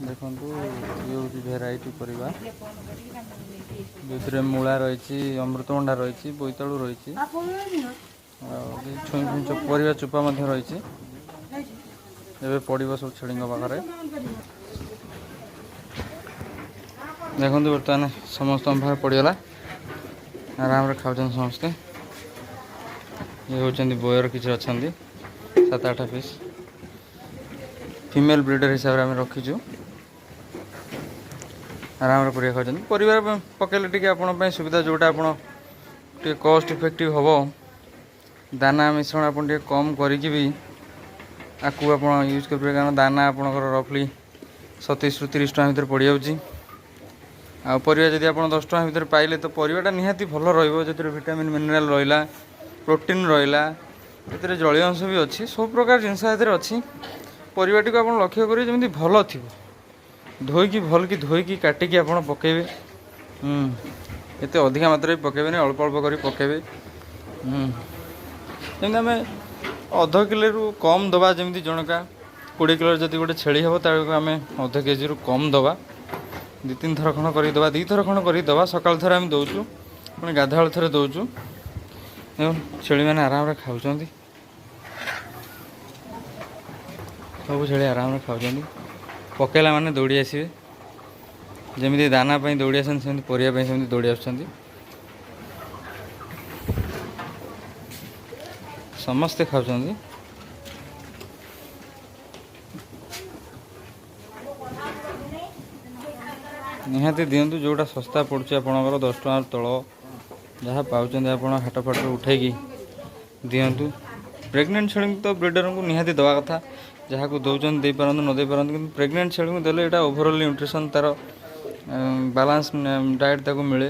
ଦେଖନ୍ତୁ, ଇଏ ହେଉଛି ଭେରାଇଟି ପରିବା, ଯେଉଁଥିରେ ମୂଳା ରହିଛି, ଅମୃତଭଣ୍ଡା ରହିଛି, ବୋଇତାଳୁ ରହିଛି ଆଉ କିଛି ଛୁଇଁ ଫୁଇଁ ପରିବା ଚୋପା ମଧ୍ୟ ରହିଛି। ଏବେ ପଡ଼ିବ ସବୁ ଛେଳିଙ୍କ ପାଖରେ। ଦେଖନ୍ତୁ, ବର୍ତ୍ତମାନ ସମସ୍ତଙ୍କ ପାଖରେ ପଡ଼ିଗଲା, ଆରାମରେ ଖାଉଛନ୍ତି ସମସ୍ତେ। ଇଏ ହେଉଛନ୍ତି ବୋୟର, କିଛି ଅଛନ୍ତି ସାତ ଆଠ ପିସ୍। ଫିମେଲ୍ ବ୍ରିଡ଼ର ହିସାବରେ ଆମେ ରଖିଛୁ। ଆରାମରେ ପରିବା ଖାଉଛନ୍ତି। ପରିବା ପକାଇଲେ ଟିକେ ଆପଣଙ୍କ ପାଇଁ ସୁବିଧା, ଯେଉଁଟା ଆପଣ ଟିକେ କଷ୍ଟ ଇଫେକ୍ଟିଭ୍ ହେବ। ଦାନା ମିଶ୍ରଣ ଆପଣ ଟିକେ କମ୍ କରିକି ବି ଆକୁ ଆପଣ ୟୁଜ୍ କରିପାରିବେ, କାରଣ ଦାନା ଆପଣଙ୍କର ରଫଲି 27ରୁ 30 ଟଙ୍କା ଭିତରେ ପଡ଼ିଯାଉଛି। ଆଉ ପରିବା ଯଦି ଆପଣ 10 ଟଙ୍କା ଭିତରେ ପାଇଲେ, ତ ପରିବାଟା ନିହାତି ଭଲ ରହିବ, ଯେଉଁଥିରେ ଭିଟାମିନ୍, ମିନେରାଲ୍ ରହିଲା, ପ୍ରୋଟିନ୍ ରହିଲା, ଏଥିରେ ଜଳୀୟ ଅଂଶ ବି ଅଛି, ସବୁ ପ୍ରକାର ଜିନିଷ ଏଥିରେ ଅଛି। ପରିବାଟିକୁ ଆପଣ ଲକ୍ଷ୍ୟ କରିବେ ଯେମିତି ଭଲ ଥିବ। ଧୋଇକି, ଭଲକି ଧୋଇକି, କାଟିକି ଆପଣ ପକାଇବେ। ଏତେ ଅଧିକା ମାତ୍ରାରେ ବି ପକାଇବେନି, ଅଳ୍ପ ଅଳ୍ପ କରି ପକାଇବେ। ଯେମିତି ଆମେ ଅଧ କିଲୋରୁ କମ୍ ଦେବା। ଯେମିତି ଜଣକା 20 କିଲୋ ଯଦି ଗୋଟେ ଛେଳି ହେବ, ତାକୁ ଆମେ ଅଧ କେଜିରୁ କମ୍ ଦେବା। ଦୁଇ ତିନି ଥର ଖଣ୍ଡ କରିକି ଦେବା, ଦୁଇ ଥର ଖଣ୍ଡ କରିକି ଦେବା। ସକାଳ ଥରେ ଆମେ ଦେଉଛୁ, ପୁଣି ଗାଧୁଆଳ ଥରେ ଦେଉଛୁ। ଦେଖନ୍ତୁ, ଛେଳିମାନେ ଆରାମରେ ଖାଉଛନ୍ତି। ସବୁ ଛେଳି ଆରାମରେ ଖାଉଛନ୍ତି। ପକେଇଲା ମାନେ ଦୌଡ଼ି ଆସିବେ। ଯେମିତି ଦାନା ପାଇଁ ଦୌଡ଼ି ଆସନ୍ତି, ସେମିତି ପରିବା ପାଇଁ ସେମିତି ଦୌଡ଼ି ଆସୁଛନ୍ତି। ସମସ୍ତେ ଖାଉଛନ୍ତି। ନିହାତି ଦିଅନ୍ତୁ, ଯେଉଁଟା ଶସ୍ତା ପଡ଼ୁଛି ଆପଣଙ୍କର, 10 ଟଙ୍କାର ତଳ ଯାହା ପାଉଛନ୍ତି ଆପଣ ହାଟ ଫାଟରୁ ଉଠେଇକି ଦିଅନ୍ତୁ। ପ୍ରେଗନେଣ୍ଟ ଛେଳିଙ୍କୁ ତ ବ୍ରିଡ଼ରଙ୍କୁ ନିହାତି ଦେବା କଥା। ଯାହାକୁ ଦେଉଛନ୍ତି ଦେଇପାରନ୍ତୁ, ନ ଦେଇପାରନ୍ତୁ, କିନ୍ତୁ ପ୍ରେଗନେଣ୍ଟ ଛେଳିଙ୍କୁ ଦେଲେ ଏଇଟା ଓଭରଅଲ୍ ନ୍ୟୁଟ୍ରିସନ୍, ତା'ର ବାଲାନ୍ସ ଡାଏଟ୍ ତାକୁ ମିଳେ।